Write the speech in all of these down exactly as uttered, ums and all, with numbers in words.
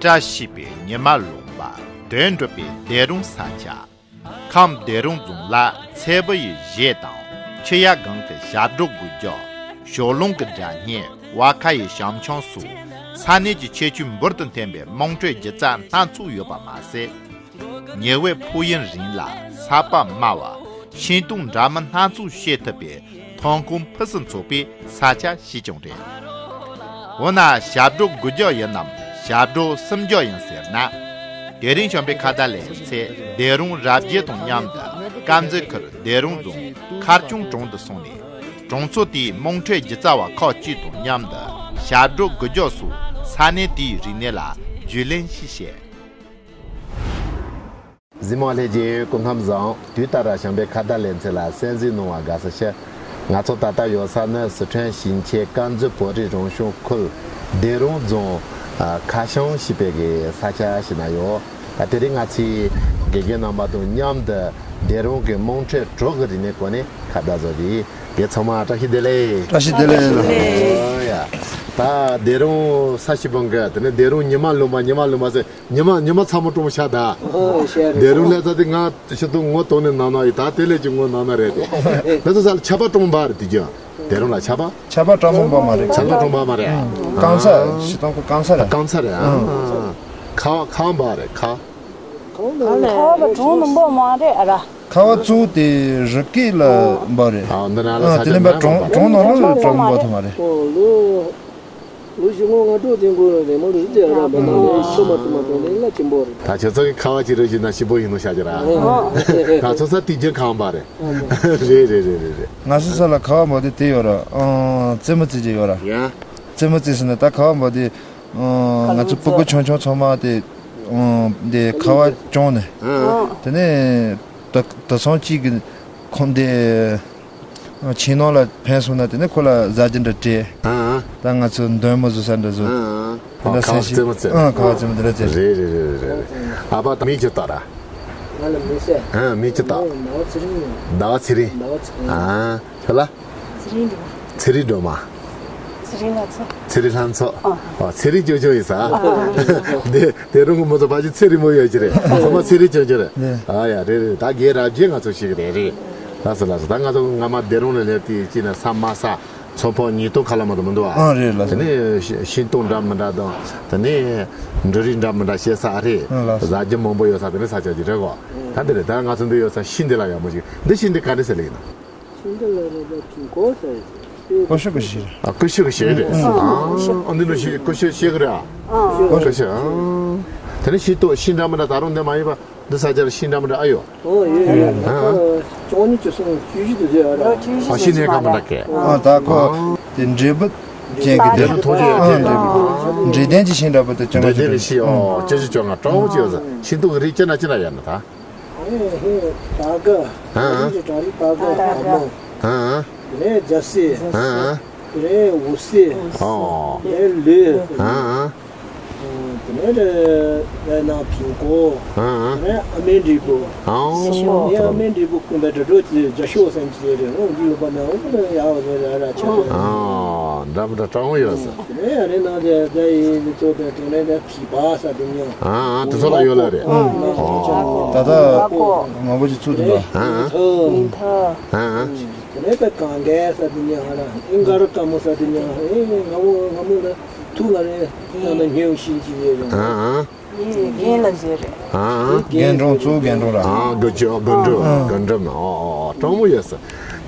བཀྲ་ཤིས་པའི་ཉི་མ་ལུང་པ། དོན་འགྲུབ་པའི་སྡེ་རོང་ས་ཆ། ཁམས་སྡེ་རོང་རྫོང་ལ་ཚེ་བུ་ཡི་གཞས་དང་ཆུ་ཡ་སྒང་གི་ཞབས་བྲོ་འགུལ་སྐྱོད། ཞོ་ལུང་གི་སྒྲ་སྙན། བ་ཁ་ཡི་ཞང་ཆང་སོགས་ས་གནས་ཀྱི་ཁྱད་ཆོས་འབུར་དུ་འཐེན་པའི་དམངས་ཁྲོད་སྒྱུ་རྩལ་སྣ་ཚོགས་ཡོད་པ་མ་ཟད། ཉི་འོད་ཕོག་ཡུན་རིང་ལ་ས་པ་དམའ་བ། ཤིང་སྡོང་འདྲ་མིན་སྣ་ཚོགས་བཤད་ཐུབ་པའི་ཐོན་ཁུངས་ཕུན་སུམ་ཚོགས་པའི་ས་ཆ་ཞིག་ཀྱང་རེད། འོ་ན་ཞབས་བྲོ་དགུ་རྒྱག་ཡིན་ནམ་ཞབས་བྲོ་གསུམ་རྒྱག་ཡིན་ཟེར་ན། དེ་རིང་བྱམས་པའི་ཁ་བརྡ་ལེ་ཚན་སྡེ་རོང་རབ་རྒྱས་དང་མཉམ་དུ་དཀར་མཛེས་ཁུལ་སྡེ་རོང་རྫོང་མཁར་ཆུང་གྲོང་དུ་སོང་ནས། གྲོང་ཚོ་དེའི་དམངས་ཁྲོད་སྒྱུ་རྩལ་བ་ཁག་ཅིག་དང་མཉམ་དུ་ཞབས་བྲོ་དགུ་རྒྱག་སོགས་ས་གནས་དེའི་རིག་གནས་ལ་རྒྱུས་ལོན་ཞིག་བྱས། གཟིགས་མོ་ལྷན་རྒྱས་སྐུ་ཁམས་བཟང་། དུས་ལྟར་བྱམས་པའི་ཁ་བརྡ་ལེ་ཚན་ལ་གསན་གཟིགས་གནང་བར་དགའ་བསུ་ཞུ། ང་ཚོ་ད་ལྟ་ཡོད་ས་ནི་སི་ཁྲོན་ཞིང་ཆེན་དཀར་མཛེས་བོད་རིགས་རང་སྐྱོང་ཁུལ་སྡེ་རོང་རྫོང་ཁ་ཤང་ཞེས་པའི་གི་ས་ཆ་ཞིག་ན་ཡོད། ད་དེ་རིང་ང་ཚོས་དགེ་རྒན་རྣམ་པ་དང་མཉམ་དུ་སྡེ་རོང་གི་དམངས་ཁྲོད་བྲོ་གི་རིག་གནས་སྐོར་ནས་ཁ་བརྡ་བཟོ་གི་ཡིན། རྒན་ཚང་མ་བཀྲ་ཤིས་བདེ་ལེགས། བཀྲ་ཤིས་བདེ་ལེགས། ཨོ་ཡ། ད་སྡེ་རོང་ས་ཞིག་བང་གི་དེ་ནས་སྡེ་རོང་ཉི་མ་ལུང་པ་ཉི་མ་ལུང་པ་ཟེར། ཉི་མ་ཉི་མ་ཚ་མོ་གྲོང་ཤ་ད། ཨོ་ཤ་རེད། སྡེ་རོང་ལས་ཚ་དེ་ང་ཤི་ཏུ་ངོ་དོག་ནས་ནང་ན་ཡི་ད་དེ་ལས་ཀྱི་ངོ་ནང་ན་རེད་དེ། ལས་ཚ་ས་ལ་ཆབ་པ་གྲོང་པ་རེད་དེ་ཀྱང་། སྡེ་རོང་ལ་ཆབ་པ། ཆབ་པ་གྲོང་པ་མ་རེད། ཆབ་པ་གྲོང་པ་མ་རེད། ཨང་། སྐམ་ས་ཤི་ཏང་ཁོ་སྐམ་ས་རེད། སྐམ་ས་རེད་ཨང་། ཁ་ཁ་བ་རེད་ཁ། ཁ་བ་གྲོང་ནང་པོ་མ་རེད་ཨ་ར། ཁ་བ་གཙོ་བོ་དེ་རི་སྐེད་ལ་འབབ་རེད། ཨ་འདི་ན་ལ་ཨ་ས་དེ་ཆ་ནས་འབབ་ན་གྲོང་འབབ་གྲོང་ནང་ལ་གྲོང་འབབ་ཐུབ་མ་རེད། ལོ་ཞིག་སྔོན་ང་གྲོགས་ཆེན་པོ་རེ་མོ་རེ་རྩེ་ར་མ་ན་ལེ་ཤོ་མ་ཏུ་མ་ཏུ་ལེ་ལ་ཆེན་པོ་རེད། ད་ཁྱོད་ཚོ་གི་ཁ་བ་ཅི་རེ་ཞིག་ན་ཞིམ་པོ་ཡིན་ནོ་ཤ་ཅི་ར། ང་ཚོ་ས་དེ་རྒྱུན་ཁ་བ་རེད། རེད་རེད་རེད་རེད། ང་ཚོ་ས་ལ་ཁ་བ་འབབ་དེ་དེ་ཡོད་ར། རྩེད་མོ་རྩེ་རྒྱུ་ཡོད་ར། ཡ། རྩེད་མོ་རྩེ་ཟིན་ན་ད་ཁ་བ་འབབ་དེ། ང་ཚོ་སྤུ་གུ་ཆུང་ཆུང་ཚང་མ་དེ། དེ་ཁ་བ་བཅོང་ནས། དེ་ནས་ད་ད་སང་གཅིག་གི་ཁོང་དེ། ཕྱི་ནང་ལ་ཕན་སོང་ན་དེ་ནས་ཁོ་ལ་ཟ་རྒྱུ་འདྲ་སྤྲད། ཨ་ཨ། ད་ང་ཚོ་འདོན་མོ་བཟོ་ས་འདྲ་བཟོ། ཨ་ཨ། དེ་འདྲ་ཨ་ཁ་བ་སེམས་ཤིག་རྩེད་མོ་རྩེ། ཨ་ཁ་བ་རྩེད་མོ་དེ་འདྲ་རྩེ། རེད་རེད་རེད་རེད་རེད། ཨ་ཕ་ད་མིང་ཅི་བཏགས་ར། ང་ལ་མི་སེ། ཨ་མིང་ཅི་བཏགས། ཟླ་བ་ཚེ་རིང་། ཟླ་བ་ཚེ་རིང་། ཟླ་བ་ཚེ་རིང་། ཨ་ཁྱོད་ལ། ཚེ་རིང་སྒྲོལ་མ། ཚེ་རིང་སྒྲོལ་མ། ཚེ་རིང་ལྷ་མཚོ། ཚེ་རིང་ལྷ་མཚོ། ཨ། ཨ་ཚེ་རིང་ཅོ་ཅོ་ཡིན་ས། ཨ། དེ་དེ་རུང་གི་མོ་ཚོ་ཕ་ཅི་ཚེ་རིང་མོ་ཡོད་ཀྱི་རེད། ཚང་མ་ཚེ་རིང་ཅོ་ཅོ་རེད། ཨ་ཡ་རེད་རེད། ད་རྒན་རབས་རྒྱས་ང་ཚོ་ཞིག་རེད་རེད། ལགས་སོ་ལགས་སོ། ད་ང་ཚོ་སྔ་མ་སྡེ་རོང་ལ་སླེབས་དུས་གཅིག་ན་ས་དམའ་ས་མཚོ་ཕོ་ཉིས་སྟོང་ཁ་ལ་མ་གཏོགས་མི་འདུག་ཨ། ཨ་རེད་ལགས་སོ། དེ་ནས་ཤིང་སྡོང་འདྲ་མི་འདྲ་དང་དེ་ནས་འབྲུ་རིགས་འདྲ་མི་འདྲ་བཤད་ས་ཨ་རེད། ཨ་ལགས་སོ། ཟ་རྒྱུ་མང་པོ་ཡོད་ས་དེ་ནས་ས་ཆ་ཅིག་རེད་གོ། ད་འདི་རེད། ད་ང་ཚོ་འདི་ཡོད་ས་ཤིང་འདི་ལ་ཡག་མོ་ཞིག་འདི་ཤིང་འདི་ག་རེ་ཟེར་ལེ་ཡིན་ན། ཤིང་འདི་ལ་རེད་པ་ཀུ་ཤུ་གི་ཤིང་རེད། ཨ་ཀུ་ཤུ་གི་ཤིང་རེད། ཨ་འདི་ནི་ཤིང་ཀུ་ཤུ་ཤིང་གི་རེད། ཨ་ཀུ་ཤུ། ཨ་དེ་ནི་ཤིང་ཏོག་ཤིང་འདྲ་མི་འདྲ་ད་རུང་འདི་མ་ཡིན་པ་འདི་ས་ཆར་ཤིང་འདྲ་མི་འདྲ་ཨ་ཡོད། ཨོ་ཡོད་ཡོད། ཨ་ཅོག་གཉིས་ཀྱི་སོང་བཅུ་བཞི་དུ་བརྗོད་ཨ་ར། ཨ་ཤིང་ནས་གང་མི་འདྲ་གི། ཨ་ད་ཁོ་དེ་འབྲས་བུ་ཅན་གྱི་འབྲས་བུ་ཐོགས་ཅན་ཡོད་ཀྱི། འབྲས་ལྡན་གྱི་ཤིང་འདྲ་པོ་དེ་ཅང་འབྲས་ལྡན་གྱི་ཤིང་ཨོ་བཅུ་བཞི་བཅོ་ལྔ་གྲང་བོ་ཅིག་ཡོད་ས་ཤིང་ཏོག་གི་རིགས་ཅི་འདྲ་ཅི་འདྲ་ཡོད་ན་ད། ཧེ་ཧེ་ད་ག་ཧ་ཧ། རིགས་ཀྱི་གྲ་རིགས་ད་ག་ཧ་ཧ། ག་མོ། ཧ་ཧ། དེ་ནས་རྒྱ་སེ། ཧ་ཧ། དེ་ནས་འོ་སེ། ཨོ། དེ་ནས་ལུས། ཧ་ཧ། དེ་ནས་ལས་ན་ཕིང་གོ། ཧ་ཧ། དེ་ནས་ཨ་མའི་འབྲས་བུ། ཨོ། ངའི་ཨ་མའི་འབྲས་བུ་ཀུན་པའི་དྲི་བྲོ་ཆེ་རྒྱ་ཤོག་སེམས་ཀྱི་རེ་རོ་འདི་ལོ་པ་ན་འོ་ན་ཡ་བ་ནས་ར་ར་ཆ་རེ། ཨོ་འདྲ་མི་འདྲ་གྲང་བོ་ཡོད་ས། དེ་ནས་ཡ་རེ་ན་དེ་དེ་ཡིན་ཚོ་དེ་དེ་ནས་དེ། བ་ས་དེ་ཉོ། ཨ་ཨ་དེ་ཚོ་ལ་ཡོད་ལ་རེད། ཨ་ཨ། ད་ལྟ་མང་པོ་ཞིག་ཚུགས་འདུག་ཨ་ཨ། ཨ་ཨ། དེ་ནས་ད་གང་གའི་ས་དེ་ཉོ་ཧ་ལ་ཨིན་གར་ཀ་མོ་ས་དེ་ཉོ་ཧ་ཨེ་ང་མོ་ང་མོ་ལ་ཐུག་ལ་རེད་ད་ན་ཉོ་ཤིན་ཅི་རེད་རེད། ཨ་ཨ། རྒན་ལ་མཇལ་རེད། ཨ་ཨ། རྒན་གྲོང་ཚོ་རྒན་གྲོང་ར། ཨ་དགོན་ཆོས་དགོན་འགྲུལ་དགོན་འགྲུལ་ཨ་ཨ་གྲོང་མོ་ཡོད་ས།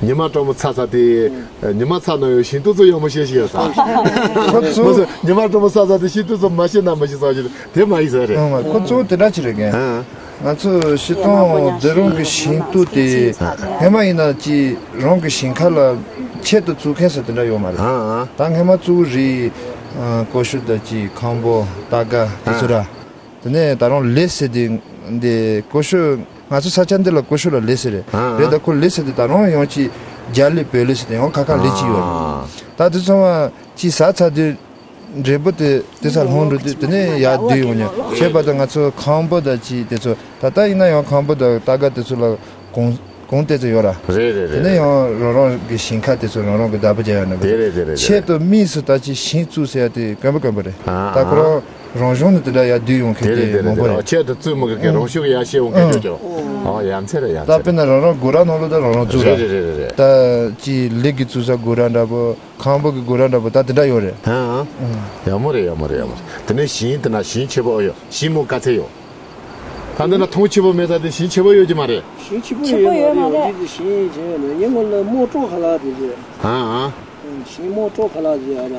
ཉི་མ་གྲོང་མོ་ཚ་ཚ་དེ། ཉི་མ་ཚ་ན་ཡོད་ཤིང་ཏོག་ཚོ་ཡོད་མ་ཤེས་ཤེས་ས། ཁོ་ཚོ། མ་ཟད་ཉི་མ་གྲོང་མོ་ཚ་ཚ་དེ་ཤིང་ཏོག་ཚོ་མ་ཤེས་ན་མ་ཤེས་ས་ཞིག་དེ་མ་ཡིན་ས་རེད། ཨང་ཁོ་ཚོ་དེ་འདྲ་ཅི་རེད་གན། ཨང་། ང་ཚོ་ཤིང་ཏོག་སྡེ་རོང་གི་ཤིང་ཏོག་དེ་སྔ་མ་ཡིན་ན་ཅི་རང་གི་ཞིང་ཁ་ལ་ཆེད་དུ་བཙུགས་མཁན་ས་དེ་འདྲ་ཡོད་མ་རེད། ཨང་ཨང་། ད་སྔ་མ་བཙུགས་རེད། ཀོ་ཤུ་ད་ཅི་ཁང་པོ་ཏ་ག་དེ་ཚོ་ར། དེ་ནས་ད་རུང་ལེ་ཟེར་དེ་འདི་ཀོ་ཤུ། ང་ཚོ་ས་ཆ་འདི་ལ་ཀོ་ཤུ་ལ་ལེ་ཟེར་རེད། ཨ་རེད་ད་ཁོ་ལེ་ཟེར་དེ་ད་རུང་ཡང་ཅིག་རྒྱ་ལེ་བོད་ལེ་ཟེར་དེ་ཡང་ཁ་ཁ་ལེ་ཅིག་ཡོད་རེད། ཨ་ད་དེ་ཚང་མ་ཅིག་ཟ་ཚར་དུས་འབྲས་བུ་དེ་དེ་ཚ་ལྷུང་འགྲོ་དུས་དེ་ནས་ཡར་བསྡུས་ཡོང་ཉོ་བྱས་པ་དང་ང་ཚོ་ཁང་པ་ད་ཅིག་དེ་ཚོ་ད་ལྟ་ཡིན་ན་ཡང་ཁང་པ་ད་ཏ་ག་དེ་ཚོ་ལ་གོང་གོང་དེ་ཚོ་ཡོད་ར། རེད་རེད་དེ་རེད་ནས་རེད། ཡང་རང་རང་གི་ཞིང་ཁ་དེ་ཚོ་རང་རང་གི་བདག་པོ་རྒྱག་ཡོད་ན་དེ་རེད་དེ་རེད་དེ་ཆེད་རེད། དུ་དམིགས་སུ་ད་ཅིག་ཞིང་བཙུགས་ཟེར་ཡ་དེ་དཀོན་པོ་དཀོན་པོ་རེད། ཨ་ད་ཁོ་རང་། རང་གཞུང་ནས་དེ་འདྲ་ཡར་བསྡུས་ཡོང་མཁན་དེ་རེད་དེ་དེ་རེད་མང་པོ་དེ་རེད། རེད། ཆེད་དུ་བཙུན་མོ་གི་རང་ཤུགས་ཡར་བཤད་ཡོང་མཁན་ཨང་ཅོ་ཅོ། ཨོ་ཡ་མཚན་རེད་ཡ་ད་མཚན་དཔེར་ན་རེད། རང་རང་སྒོ་ར་ནང་ལོགས་ད་རང་རང་བཙུགས་རེད་ར། རེད་རེད་རེད་རེད། ད་ཅི་ལུག་གི་བཙུགས་ས་སྒོ་ར་འདྲ་པོ། ཁང་པ་གི་སྒོ་ར་འདྲ་པོ་ད་དེ་འདྲ་ཡོད་རེད། ཧ་ཨང་། ཡག་མོ་རེད་ཡག་མོ་རེད་ཡག་མོ་རེད། དེ་ནས་ཞིང་དེ་ན་ཞིང་ཆེ་པོ་ཨོ་ཡོད། ཞིང་མོ་ག་ཚད་ཡོད། ད་འདི་ན་མཐོང་ཆེ་པོ་མེད་ས་དེ་ཞིང་ཆེ་པོ་ཡོད་ཀྱི་མ་རེད། ཞིང་ཆེ་པོ་ཆེ་པོ་ཡོད་ཡོད་མ་མ་རེད། རེད། འདི་ཞིང་ཆེ་ཡོད་ནས་ཉེ་སྔོན་ལ་རྨོ་གྲོ་ཁ་ལག་དེ་རེད། ཧ་ཨང་། ཞིང་རྨོ་གྲོ་ཁ་ལག་ཟེར་ཡ་ར།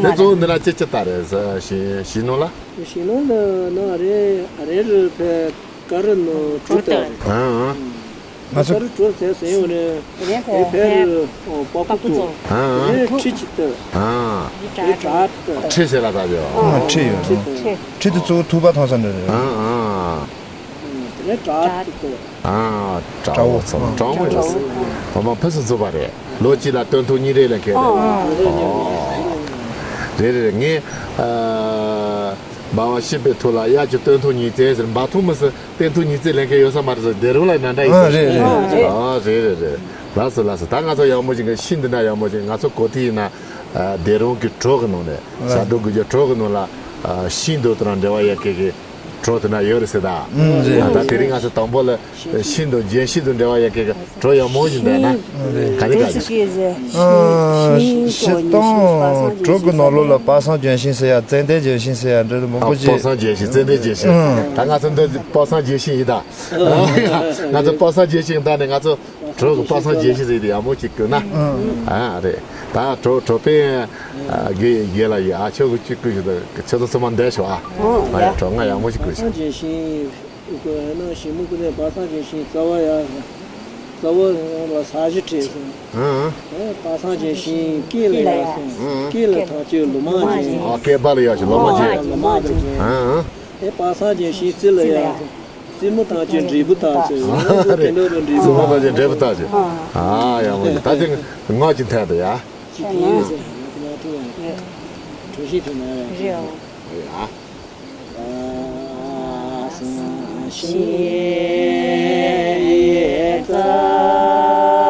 དེ་གཙོ་བོ་འདི་ལ་ཅི་ཅི་ལྟ་རེད་ཟེར་ཞིང་ཞིང་ནང་ལ། ཞིང་ནང་ལ་ན་རེ་ཨ་རེ་རུ་ཕེ་ཀ་རུ་ནོ་གྲུ་ཏ་རེད། ཨང་ཨང་། ང་ཚོ་ཀ་རུ་གྲུ་ཟེར་ཟེར་ཡོང་ནས་རེ་ཨེ་ཕེ་རུ་པ་ཀུ་ཏོ། ཨང་ཨང་། རེ་ཁྲི་ཅི་ཏོ། ཨང་། རེ་གྲ་ཏོ། ཁྲི་ཟེར་ལ་ད་ཡོ། ཨང་ཁྲི་ཡོད། ཁྲི་ཏོ། ཁྲི་དེ་གཙོ་བོ་ཐུག་པ་ཐང་ས་འདྲ་རེད། ཨང་ཨང་། དེ་ནས་བྲག་ཏུ་བཀོད། ཨ། དགྲ་བོ་ཚོ་དགྲ་བོ་ཡོད་ཟེར། འོ་མ་ཕུན་སུམ་ཚོགས་པ་རེད། ལོ་གཅིག་ལ་སྟོན་ཐོག་གཉིས་རེ་ལེན་མཁན་རེད། ཨོ། རེད་རེད་རེད། ངས་ཨ། འབའ་བ་ཤི་པའི་ཐོག་ལ་གཡག་གི་སྟོན་ཐོག་ཉིས་བརྩེགས་ཟེར། འབའ་ཐོག་མི་སྲིད་སྟོན་ཐོག་ཉིས་བརྩེགས་ལེན་མཁན་ཡོད་ས་མ་རེད་ཟེར། སྡེ་རོང་ལ་ནང་འདྲ་ཡིན་ཟེར། ཨ་རེད་རེད་རེད། ཨ་རེད་རེད་རེད། ལགས་སོ་ལགས་སོ། ད་ང་ཚོ་ཡག་མོ་ཅིག་གི་ཤིང་འདི་འདྲ་ཡག་མོ་ཅིག་ང་ཚོ་གོ་ཐིག་ཡིན་ན། ཨ། སྡེ་རོང་གི་གྲོ་གི་ནང་ནས་ལགས། བྱ་དྲོ་དགུ་བརྒྱ་གྲོ་གི་ནང་ལ། ཨ། ཤིང་དུ་དེ་དང་འབྲེལ་བ་ཡོད་མཁན་གྱི་གྲོ་དེ་འདྲ་ཡོད་རེད་ཟེར་ད། ཨང་རེད། ད་དེ་རིང་ང་ཚོ་དང་པོ་ལ་ཤིང་དང་ལྗོན་ཤིང་དང་འབྲེལ་བ་ཡོད་མཁན་གྱི་གྲོ་ཡག་མོ་ཞིག་འདུག་ན། ཨང་རེད། ག་རེ་ག་རེ། ཨ། ཤིང་དང་གྲོ་གི་ནང་ལོགས་ལ་པ་སངས་ལྗོན་ཤིང་ཟེར་ཡ་ཙན་དན་ལྗོན་ཤིང་ཟེར་ཡ་འདྲ་མང་པོ་ཅིག་པ་སངས་ལྗོན་ཤིང་ཙན་དན་ལྗོན་ཤིང་། ཨང་། ད་ང་ཚོ་འདི་པ་སངས་ལྗོན་ཤིང་ཡིན་ད། ང་ཚོ་པ་སངས་ལྗོན་ཤིང་ད་ནས་ང་ཚོ། གྲོ་གི་པ་སངས་ལྗོན་ཤིང་ཟེར་དེ་ཡག་མོ་ཅིག་བཀོད་ན། ཨང་། ཨ་རེད། ད་གྲོ་གྲོ་པན་དགེ་དགེ་ལ་ཡི་ཨ་ཆོ་གི་གཅིག་བཀོད་ཞུ་ད་ཁྱོད་ཚོ་ཚང་མ་འདས་ཤོག་ཨ། ཨང་། ཨ་ཡ་གྲོ་ང་ཡག་མོ་ཅིག་བཀོད་ཤོག་པ་སངས་ལྗོན་ཤིང་བཀོད་ན་ཞིང་མུ་ཀུ་ནས་པ་སངས་ལྗོན་ཤིང་རྩ་བ་ཡ། རྩ་བ་ལ་ས་གཞི་བྲིས་སོང་། ཨང་། པ་སངས་ལྗོན་ཤིང་སྐེད་ལ་ཡ་སོང་། སྐེད་ལ་ཐག་ཆོད་ལོ་མ་ཅན། ཨ་སྐེད་པ་ལ་ཡ་ཞིག་ལོ་མ་ཅན། ལོ་མ་ཅན། ཨང་། ཨེ་པ་སངས་ལྗོན་ཤིང་རྩི་ལ་ཡ། རྩི་མོ་དང་ཅན་འབྲས་བུ་དག་ཅན། རེད། དེ་འདྲ་རུ་འབྲས་བུ། རྩི་མོ་དང་ཅན་འབྲས་བུ་དག་ཅན། ཨ་ཡག་མོ་ཡིན། ད་དེ་ངག་ཅིག་འཐེན་དང་ཡ། ཅིག་འཐེན་ཡོད་ཟེར་ང་ཚོ་མ་ཐུབ་ཡ། གྲོ་ཞིག་འཐེན་ན་ཡ། རེད་ཨོ། ཡ། པ་སངས་ལྗོན་ཤིང་རྩ་བ་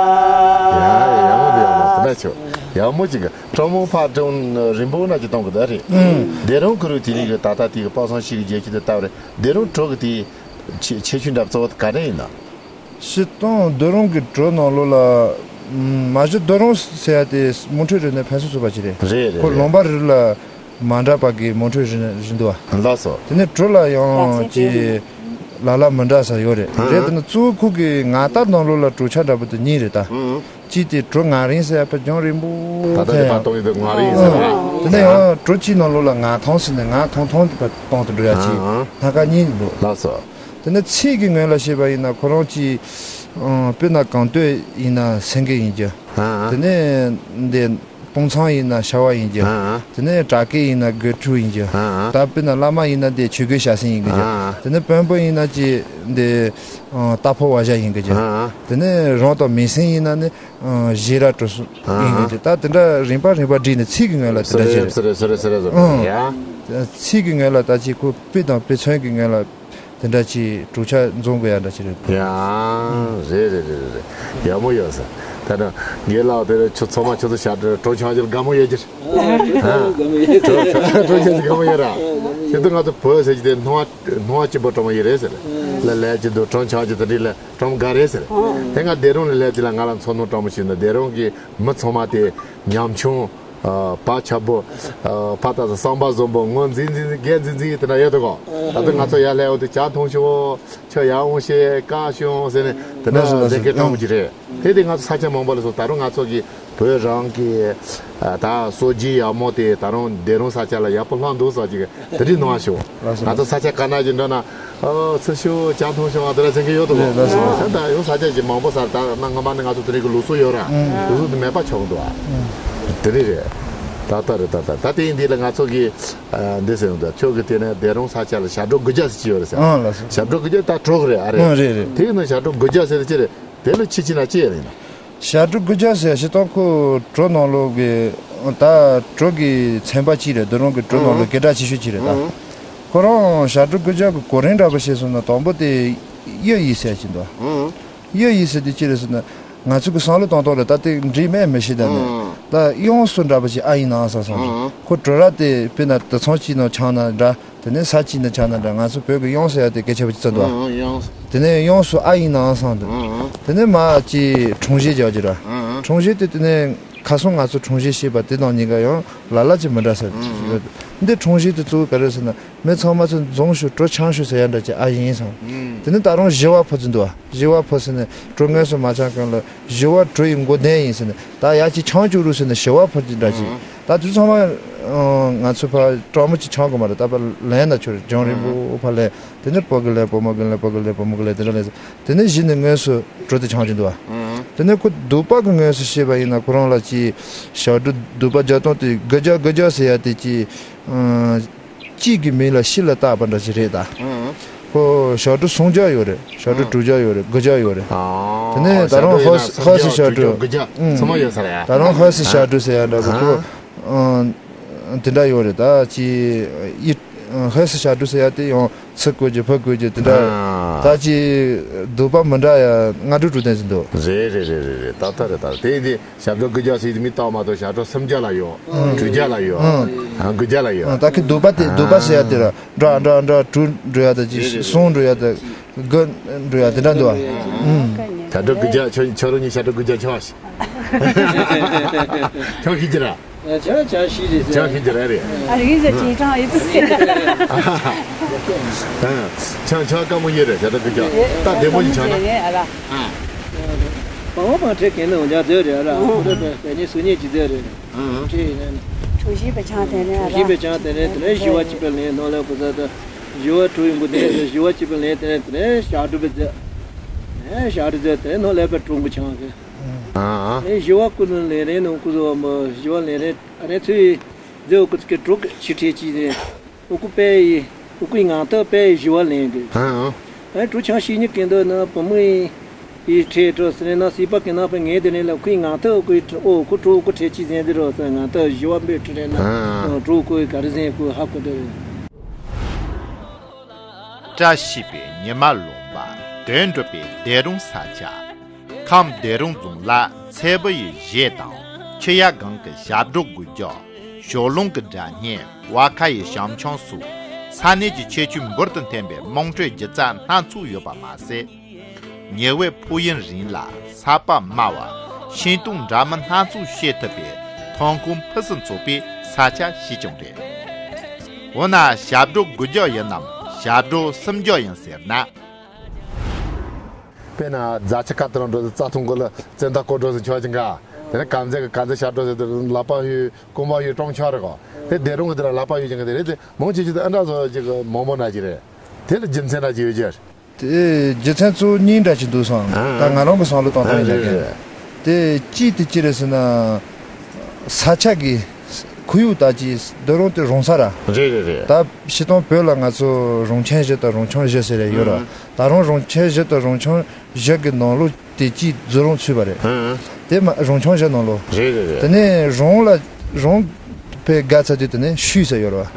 ཡག་མོ་འདུག་ཡག་མོ་འདུག་ད་ཆོ་ཡག་མོ་ཅིག་གྲོ་མོ་ཕར་སྒྲུང་རིང་པོ་ན་ཅིག་གཏོང་གི་འདུག་རེད། ཨང་། སྡེ་རོང་ཁུ་རུ་དེ་རིང་གི་ད་ལྟ་དེ་གི་པ་སངས་ཤིང་གི་རྒྱལ་ཁྱོན་དུ་ལྟ་བ་རེད། སྡེ་རོང་གྲོ་གི་དེ་ཁྱད་ཁྱད་ཆོས་འདྲ་གཙོ་བོ་ག་རེ་ཡིན་ན། སྤྱིར་བཏང་སྡེ་རོང་གི་གྲོ་ནང་ལོགས་ལ། མ་གཞི་སྡེ་རོང་ཟེར་ཡ་དེ་མོན་གྷོ་རི་ནས་ཕན་ཚུན་ཚུགས་པ་ཅིག་རེད། རེད་རེད་ཁོ་རེད། ལུང་པ་རེ་ལ་མ་འདྲ་པ་གི་མོན་གྷོ་རི་རི་འདུག་བ། ལགས་སོ། དེ་ནས་གྲོ་ལ་ཡང་ཅིག་ལ་ལ་མི་འདྲ་ས་ཡོད་རེད། ཧ། རེད། དེ་ནས་གཙོ་བོ་ཁོ་གི་ངག་རྟགས་ནང་ལོགས་ལ་གྲོ་ཆ་འདྲ་པོ་དེ་གཉིས་རེད་ད། ཧ། གཅིག་དེ་གྲོ་ངག་རིང་ཟེར་ཡ་ཕ་རྒྱང་རིང་པོ་ད་ལྟ་དེ་ཕར་གཏོང་ཡོད་དུས་ངག་རིང་ཟེར་བ། དེ་ནས་ཡང་གྲོ་གཅིག་ནང་ལོགས་ལ་ངག་ཐང་ཟེར་ནས་ངག་ཐང་ཐང་དུ་གཏོང་དུ་འགྲོ་ཡ་ཅིག་ཨ་ཨ། སྣ་ཁ་གཉིས་འདུག་ལགས་སོ། དེ་ནས་ཚིག་གི་ངོས་ལ་བཤད་པ་ཡིན་ན་ཁོ་རང་གཅིག་ཨང་། དཔེར་ན་གངས་སྟོད་ཡིན་ན་སེང་གེ་ཡིན་རྒྱུ། ཨ་ཨ། དེ་ནས་འདི་སྤུངས་ཚང་ཡིན་ན་ཤ་བ་ཡིན་རྒྱུ། ཨ་ཨ། དེ་ནས་བྲག་སྐད་ཡིན་ན་དགོད་ཕྲུག་ཡིན་རྒྱུ། ཨ་ཨ། ད་དཔེར་ན་བླ་མ་ཡིན་ན་འདི་ཆོས་གོས་ཞྭ་སེན་ཡིན་གི་རྒྱུ། ཨ་ཨ། དེ་ནས་དཔོན་པོ་ཡིན་ན་ཅིག་འདི་ཨང་། རྟ་ཕོ་བ་བཞག་ཡིན་གི་རྒྱུ། ཨ་ཨ། དེ་ནས་རང་དང་མིང་སྲིང་ཡིན་ན་ནི་ཨང་། བཞེས་ར་གྲོ་སོ་ཡིན་གི་རྒྱུ། ད་དེ་འདྲ་རིམ་པ་རིམ་པ་བསྒྲིགས་ནས་ཚིག་གི་ངོས་ལ་དེ་འདྲ་བྱས་རེད། སོ་རེད་སོ་རེད་སོ་རེད་སོ་རེད། ཨང་། ཡ། ཚིག་གི་ངོས་ལ་ད་ཅིག་ཁོ་དཔེ་དང་དཔེ་མཚོན་གྱི་ངོས་ལ་དེ་འདྲ་ཅིག་གྲོ་ཆ་འཛོམས་དགོས་ཡ་འདྲ་ཅིག་རེད། ཡ། རེད་རེད་རེད་རེད། ཡག་མོ་ཡོད་ས། ད་ནི་རྒན་ལགས་དེ་རེད། ཁྱོད་ཚང་མ་ཁྱོད་ཚོ་ཞབས་བྲོ་གྲོ་ཆ་ཅིག་དགའ་མོ་ཡོད་ཀྱི་རེད། ཨ། གྲོ་གྲོ་ཆ་ཅིག་དགའ་མོ་ཡོད་ར། དེ་དུས་ང་ཚོ་བོད་ཟེར་གྱི་དེ་སྣང་བ་སྣང་བ་སྐྱིད་པོ་སྤྲང་མོ་ཡིན་རེད་ཟེར། ལ་ལས་ཀྱི་འདུག་སྤྲང་ཆང་གི་དེ་འདྲ་ལ་སྤྲང་མོ་དགའ་རེད་ཟེར། དེ་ང་སྡེ་རོང་ལ་སླེབས་དུས་ལ་ང་ལ་འཚོ་སྣང་སྤྲང་མོ་ཞིག་འདུག་སྡེ་རོང་གི་མི་ཚང་མ་དེ་ཉམ་ཆུང་། ཨ། བག་ཆགས་པོ། ཨ། ཕ་ད་ས་བསམ་པ་བཟང་པོ་ངོ་འཛིན་འཛིན་འཛིན་རྒན་འཛིན་འཛིན་དེ་འདྲ་ཡོད་དོ་གོ། ད་དུང་ང་ཚོ་ཡར་སླེབས་འོང་དུས་ཇ་འཐུང་ཤོག་ཁྱོད་ཡར་འོང་ཤེས་ཀ་ཤོང་ཟེར་ནས་དེ་འདྲ་ལགས་སོ་ལགས་སོ། ཟེར་མཁན་སྤྲང་མོ་ཅིག་རེད། དེ་དེ་ང་ཚོ་ས་ཆ་མང་པོ་ལ་སོགས་ད་རུང་ང་ཚོ་གི་བོད་རང་གི་ཨ། ད་སྲོལ་རྒྱུན་ཡག་མོ་དེ་ད་རུང་སྡེ་རོང་ས་ཆ་ལ་ཡག་པོ་ལྷག་འདུག་བསམ་གྱི་དེ་འདྲའི་སྣང་བ་ཤོག་ལགས་སོ། ང་ཚོ་ས་ཆ་དཀར་ནག་ཅིག་འགྲོ་ན། ཨོ་ཚུར་ཤོག་ཇ་འཐུང་ཤོག་ཨ་དེ་འདྲ་ཟེར་མཁན་ཡོད་དོ་གོ། རེད་ལགས་སོ། ད་ད་ཡང་ས་ཆ་ཅིག་མང་པོ་ས་ད་ན་སྔ་མ་ནས་ང་ཚོ་དེ་རིང་གི་ལུགས་སྲོལ་ཡོད་ར། ལུགས་སྲོལ་དེ་མེད་པ་ཆགས་འདུག་ཨ། དེ་རིང་རེད། ད་ལྟ་རེད། ད་ལྟ་ད་དེ་ཡིན་དུས་ལ་ང་ཚོ་གི་ཨ། འདི་ཟེར་ཡོང་དུས་ཁྱོད་ཀྱི་དེ་ནས་སྡེ་རོང་ས་ཆ་ལ་ཞབས་བྲོ་དགུ་བརྒྱ་ཟེར་གྱི་ཡོད་རེད་ཟེར། ཨང་ལགས་སོ། ཞབས་བྲོ་དགུ་བརྒྱ་ད་གྲོགས་རེད་ཨ་རེད། ཨང་རེད་རེད། དེ་ཡིན་ན་ཞབས་བྲོ་དགུ་བརྒྱ་ཟེར་དེ་ཅི་རེད། དེ་ལ་ཁྱི་ཁྱི་ན་ཅི་ཡང་ཡིན་ན། ཞབས་བྲོ་དགུ་བརྒྱ་ཟེར་སྤྱིར་བཏང་ཁོ་བྲོ་ནང་ལོགས་ཀྱི་ད་བྲོ་གི་ཚན་པ་གཅིག་རེད། སྡེ་རོང་གི་བྲོ་ནང་ལོགས་སྐད་གྲགས་ཆེ་ཤོས་གཅིག་རེད་ད། ཁོ་རང་ཞབས་བྲོ་དགུ་བརྒྱ་གི་གོ་རིམ་འདྲ་པོ་བཤད་སོང་ན་དང་པོ་དེ་གཡུ་ཡིས་ཟེར་གྱི་འདུག་གཡུ་ཡིས་ཟེར་དེ་ཅི་རེད་ཟེར་ན་ང་ཚོ་གི་བསམ་བློ་གཏོང་སྟངས་རེད་ད། དེ་འགྲིག་མེད་མི་ཤེས་ད་ནས་ད་གཡང་སོ་འདྲ་པོ་ཞིག་ཨ་ཡིན་ནའང་བསམ་སོང་། ཁོ་བྲོ་ར་དེ་དཔེར་ན་དུད་ཚང་གཅིག་ནང་ཆགས་ན་འདྲ། དེ་ནས་ས་གཅིག་ནས་ཆགས་ན་འདྲ། ང་ཚོ་བོད་ཀྱི་གཡང་ཟེར་ཡ་དེ་སྐད་ཆ་བ་ཅིག་བརྩི་འདུག་ཨ། ཨང་། གཡང་། དེ་ནས་གཡང་སོ་ཨ་ཡིན་ནའང་བསམ་འདུག་ཨང་། དེ་ནས་མ་ཅིག་འཁྲུངས་གཞས་རྒྱག་རྒྱུ་ར། ཨང་། འཁྲུངས་གཞས་དེ་དེ་ནས་ཁ་སང་ང་ཚོ་འཁྲུངས་གཞས་བཤད་པ་དེ་དང་གཉིས་ཀ་ཡང་ལ་ལ་ཅིག་མི་འདྲ་ས་ཡོད། འདི་འཁྲུངས་གཞས་དེ་གཙོ་བོ་ག་རེ་ཟེར་ན་མི་ཚང་མ་ཚོ་འཛོམས་ཤོག་བྲོ་འཆང་ཤོག་ཟེར་ཡ་འདྲ་ཅིག་ཨ་ཡིན་བསམ། དེ་ནས་ད་རུང་བཞི་བ་ཕུར་ཚུགས་འདུག་ཨ། བཞི་བ་ཕུར་ཟེར་ནས་བྲོ་དངོས་སུ་མ་འཆང་གོང་ལ་བཞི་བ་བྲོ་ཡི་མགོ་བདེན་ཡིན་ཟེར་ནས་ད་ཡ་གཅིག་འཆང་བཅུག་རུ་ཟེར་ནས་བཞི་བ་ཕུར་གྱི་འདྲ་ཅིག་ད་དུས་ཚང་མ་ང་ཚོ་ཕ་སྤྲང་མོ་གཅིག་འཆང་དགོས་མ་རེད། ད་ཕ་ལན་ན་ཆོར་རྒྱང་རིང་པོ་ཕ་ལན། དེ་ནས་ཕོ་གི་ལན་བུ་མོ་གི་ལན་བུ་གི་ལན་བུ་མོ་གི་ལན་དེ་འདྲ་ལན་ཟེར། དེ་ནས་གཞི་ནས་དངོས་སུ་བྲོ་དེ་འཆང་གྱི་འདུག་བ། དེ་ནས་ཁོ་སྡུག་པ་གི་ངོས་སུ་བཤད་པ་ཡིན་ན་ཁོ་རང་ལ་ཅིག་ཞབས་བྲོ་སྡུག་པ་རྒྱག་སྟངས་དེ་དགུ་བརྒྱ་དགུ་བརྒྱ་ཟེར་ཡ་དེ་ཅིག་གཅིག་གི་མིང་ལ་ཤི་ལ་བཏགས་པ་འདྲ་ཞིག་རེད་ད། ཁོ་ཞབས་བྲོ་སུམ་བརྒྱ་ཡོད་རེད། ཞབས་བྲོ་དྲུག་བརྒྱ་ཡོད་རེད། དགུ་བརྒྱ་ཡོད་རེད། དེ་ནས་ད་རུང་ཧོ་ཧོ་སི་ཞབས་བྲོ། དགུ་བརྒྱ་ཚང་མ་ཡོད་ས་རེད་ཡ། ད་རུང་ཧོ་སི་ཞབས་བྲོ་ཟེར་ཡ་འདྲ་པོ་ཁོ། དེ་འདྲ་ཡོད་རེད་ད་ཅི། ཧོ་སི་ཞབས་བྲོ་ཟེར་ཡ་དེ་ཡང་ཚིག་བཀོད་རྒྱུ་ཕ་བཀོད་རྒྱུ་དེ་འདྲ་ད་ཅི་སྡུག་པ་མི་འདྲ་ཡ་ལྔ་དྲུག་དྲུག་ལྡན་ཟིན་འདུག་རེད་རེད་རེད་རེད་རེད། ད་ལྟ་རེད་ད་དེ་དེ་ཞབས་བྲོ་དགུ་བརྒྱ་ཟེར་དེ་མི་རྟག་མ་གཏོགས་ཞབས་བྲོ་སུམ་བརྒྱ་ལ་ཡོད། དྲུག་བརྒྱ་ལ་ཡོད། དགུ་བརྒྱ་ལ་ཡོད། ད་ཁི་སྡུག་པ་དེ་སྡུག་པ་ཟེར་ཡ་དེ་ར་འདྲ་འདྲ་འདྲ་དྲུག་འགྲོ་ཡ་ད་ཅི་གསུམ་འགྲོ་ཡ་ད་དགུ་འགྲོ་ཡ་དེ་འདྲ་འདུག་ཨ། ཞབས་བྲོ་དགུ་བརྒྱ་ཁྱོད་ཁྱོད་རང་གཉིས་ཞབས་བྲོ་དགུ་བརྒྱ་ཆོག་ཨ། ཁྱོད་ཤེས་ཀྱི་ར། ཆང་ཆང་ཤི་རེད་ཟེར། ཆང་ཤི་རྒྱུ་ར་རེད། ཨ་རིག་ཟེར་ཅིང་ཀྲང་ཡིད་དུ་ཟེར། ཆང་ཆང་དཀའ་མོ་ཡོད་རེད་ཞབས་བྲོ་དགུ་བརྒྱ། ད་བདེ་མོ་ཞིག་ཆང་ན། ཨ་ར། ཨ། བང་བང་བང་ཁྲེ་གན་ནི་འོང་ཇ་ཟེར་རེད་ཨ་ར། ཁོ་རེ་པས་ཟེར་ནི་སུ་ཉིད་ཅི་ཟེར་རེད། ཨ། ཁྲེ་ཡིན་ན། ཁྲུང་ཞིང་པའི་ཆང་དེ་ནས་ཨ་ར། ཁྲུང་ཞིང་པའི་ཆང་དེ་ནས་དེ་ནས་བཞི་བ་གཅིག་པའི་ལན་ནང་ལ་ཁོ་ཟ་ད། བཞི་བ་དྲུག་ཡོང་གི་དེ་ནས་བཞི་བ་གཅིག་པའི་ལན་དེ་ནས་དེ་ནས་ཞག་དྲུག་པའི་རྫས། ཨེ་ཞག་དྲུག་རྫས་དེ་ནང་ལས་པའི་དྲུང་གི་ཆང་གི། ཨ། ཨེ་བཞི་བ་ཀུན་ནས་ལས་རིང་ནང་ཀུ་ཟོ་མོ་བཞི་བ་ལས་རིང་ཨ་ནེ་ཚུའི་རྫས་འོ་ཀུ་ཚུ་གི་དྲུག་གི་ཕྱི་ཁྲིད་ཅིག་ནས་འོ་ཀུ་དཔེ་ཡི་འོ་ཀུའི་ངང་ཐག་དཔེ་ཡི་བཞི་བ་ལེན་གི། ཨ། ཨེ་དྲུག་ཆང་ཤི་ཉི་གི་འདོད་ན་བུ་མོ་ཡི་ཡི་ཁྲེ་དྲོ་སི་རེ་ན་སི་པ་གི་ན་པ་ངེ་དེ་ནས་ལ་ཁུའི་ངང་ཐག་འོ་ཀུའི་འོ་ཀུ་དྲུག་འོ་ཀུ་ཁྲེ་ཅིག་ཟན་དེ་རོ་སི་ངང་ཐག་བཞི་བ་འབོད་ཁྲི་རེ་ན་དྲུག་ཀུའི་ག་རི་ཟན་ཀུ་ཧ་ཀུ་འདོད། བཀྲ་ཤིས་པའི་ཉི་མ་ལུང་པ་དོན་གྲུབ་པའི་སྡེ་རོང་ས་ཆ། ཁམས་སྡེ་རོང་རྫོང་ལ་ཚལ་བུ་ཡི་གཞས་དང་ཆུ་ཡ་སྒང་གི་ཞབས་བྲོ་དགུ་རྒྱག་ཞོ་ལུང་གི་སྒྲ་སྙན་བ་ཁ་ཡི་ཞང་ཆང་སོགས་ས་གནས་ཀྱི་ཁྱད་ཆོས་འབུར་དུ་འཐེན་པའི་དམངས་ཁྲོད་སྒྱུ་རྩལ་སྣ་ཚོགས་ཡོད་པ་མ་ཟད། ཉེ་བའི་ཕུག་ཡུན་རིང་ལ་ས་པ་དམའ་བ་ཤིང་སྡོང་འདྲ་མིན་སྣ་ཚོགས་བཤད་ཐུབ་པའི་ཐོན་ཁུངས་ཕུན་སུམ་ཚོགས་པའི་ས་ཆ་ཞིག་ཀྱང་རེད། འོ་ན་ཞབས་བྲོ་དགུ་རྒྱག་ཡིན་ནམ་ཞབས་བྲོ་སུམ་རྒྱག་ཡིན་ཟེར་ན། དཔེར་ན་རྫ་ཆུ་ཁ་ཐུར་འགྲོ་ཟེར་རྩྭ་ཐུང་གོ་ལ་བཙན་ད་ཀོ་འགྲོ་ཟེར་ཆོག་ཅིང་ག་དེ་ནས་གམ་ཟེ་གི་ག་ཟེ་ཤར་འགྲོ་ཟེར་དེ་ལ་པ་ཧུའི་ཀུང་པ་ཧུའི་ཀྲོང་ཆ་རེ་གོ་དེ་སྡེ་རོང་གི་དེ་ལ་ལ་པ་ཧུའི་ཅིང་ག་དེ་རེད། དེ་མང་ཆེ་ཆེ་དེ་ཨ་འདྲ་བཟོ་ཅིག་མང་པོ་ན་ཅིག་རེད། དེ་ལ་རྒྱུ་མཚན་ན་ཅིག་ཡོད་ཅེར། དེ་རྒྱུ་མཚན་གཙོ་བོ་གཉིས་འདྲ་ཅིག་འདུག་སོང་ད་ང་རང་གི་བསམ་བློ་གཏོང་སྟངས་ཡིན་ལ་གན། དེ་གཅིག་དེ་ཅི་རེད་ཟེར་ན། ས་ཆ་གི་ཁོར་ཡུག་ད་ཅི་སྡོད་རུང་དེ་རོང་ས་ར། རེད་རེད་རེད། ད་ཕྱི་དང་བོད་ལ་ང་ཚོ་རོང་ཆེན་བཞི་དང་རོང་ཆུང་བཞི་ཟེར་རེ་ཡོད་ར། ད་རུང་རོང་ཆེན་བཞི་དང་རོང་ཆུང་བཞི་གི་ནང་ལོགས་དེ་ཅི་འཛུལ་རུང་ཚུད་པ་རེད། དེ་མ་རོང་ཆུང་བཞི་ནང་ལོགས། རེད་རེད་རེད། དེ་ནས་རོང་ལ་རོང་བོད་དགའ་ཚ་དུས་དེ་ནས་ཤུལ་ཟེར་ཡོད་ར།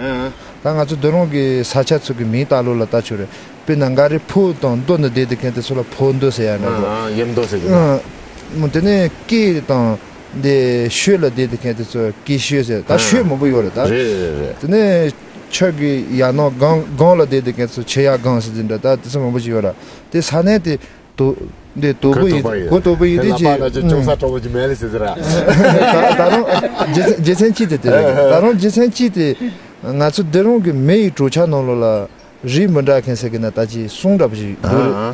ད་ང་ཚོ་སྡོད་རུང་གི་ས་ཆ་ཚོ་གི་མིང་ལྟ་ལོ་ལ་ལྟ་ཆོག་རེད། དཔེར་ན་འགའ་རེ་ཕོ་དང་མདོ་ནི་བསྡད་དེ་མཁན་དེ་ཚོ་ལ་ཕོ་མདོ་ཟེར་ཡ་འདྲ་པོ། ཨ་ཡེ་མདོ་ཟེར་གི་ཨ། མོ་དེ་ནས་སྐེ་དང་འདི་ཤོད་ལ་བསྡད་དེ་མཁན་དེ་ཚོ་སྐེ་ཤོད་ཟེར་ད་ཨ། ཤོད་མང་པོ་ཡོད་རེད་ད། རེད་རེད་རེད། དེ་ནས་ ཆོས་ཀྱི་ཡར་ནང་སྒང་སྒང་ལ་བསྡད་དེ་ཁྱེད་ཚོ་ཆོས་ཡར་སྒང་ཟེར་གྱི་འདྲ། ད་དེ་ཚོ་མང་པོ་ཞིག་ཡོད་ར། དེ་ས་གནས་དེ་དོ་འདི་དོ་པོ་ཡིན། གོ་དོ་པོ་ཡིན། དེ་ལ་ཅི་པ་ལ་ཅི་ཅུང་ས་གྲོགས་པོ་ཅི་མེད་ལ་ཟེར་ཟེར་ར། ད་རུང་རྗེ་རྗེ་མཚན་གཅིག་དེ་དེ་རེད། ད་རུང་རྗེ་མཚན་གཅིག་དེ་ང་ཚོ་འདི་རུང་གི་མི་ཡི་གྲོས་འཆར་ནང་ལོགས་ལ་རིགས་མི་འདྲ་མཁན་ཟེར་གི་ན་ད་ཅི་གསུང་འདྲ་པོ་ཞིག་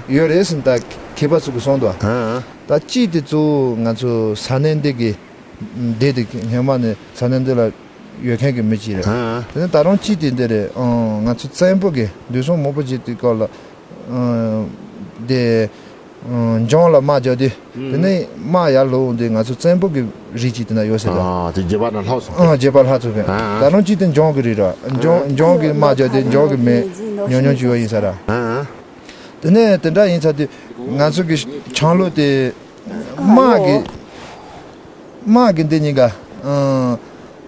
ཡོད་རེད་ཟེར་ད་མཁས་པ་ཚོ་གི་གསུང་དོ། ད་གཅིག་དེ་གཙོ་བོ་ང་ཚོ་ས་གནས་འདི་གི་འདི་དེ་སྔོན་མ་ནས་ས་གནས་འདི་ལ་ཡོད་མཁན་གྱི་མི་གཅིག་རེད། ཨ། དེ་ནས་ད་རུང་གཅིག་དེ་འདི་རེད། ཨང་། ང་ཚོ་བཙན་པོ་གི་འདུས་སྲོང་མང་པོ་བྱས་དུས་སྐབས་ལ། ཨང་། དེ། ཨང་། འཇང་ལ་དམག་རྒྱག་དུས། དེ་ནས་དམག་ཡར་ལོག་འོང་དུས་ང་ཚོ་བཙན་པོ་གི་རིགས་གཅིག་དེ་ན་ཡོད་ཟེར་ད། ཨ། དེ་རྒྱུད་པ་ན་ལྷག་སོང་། ཨང་། རྒྱུད་པ་ལྷག་ཚུལ་གི། ཨ། ད་རུང་གཅིག་དེ་འཇང་གི་རིགས་ར། འཇང་འཇང་གི་དམག་རྒྱག་དུས་འཇང་གི་མི་ཉུང་ཉུང་ཅིག་ཡོད་ཡིན་ས་ར། ཨ། དེ་ནས་དེ་འདྲ་ཡིན་ཚར་དུས་ང་ཚོ་གི་ཆང་ལུག་དེ། དམག་གི་དམག་གི་འདི་གཉིས་ཀ། ཨང་།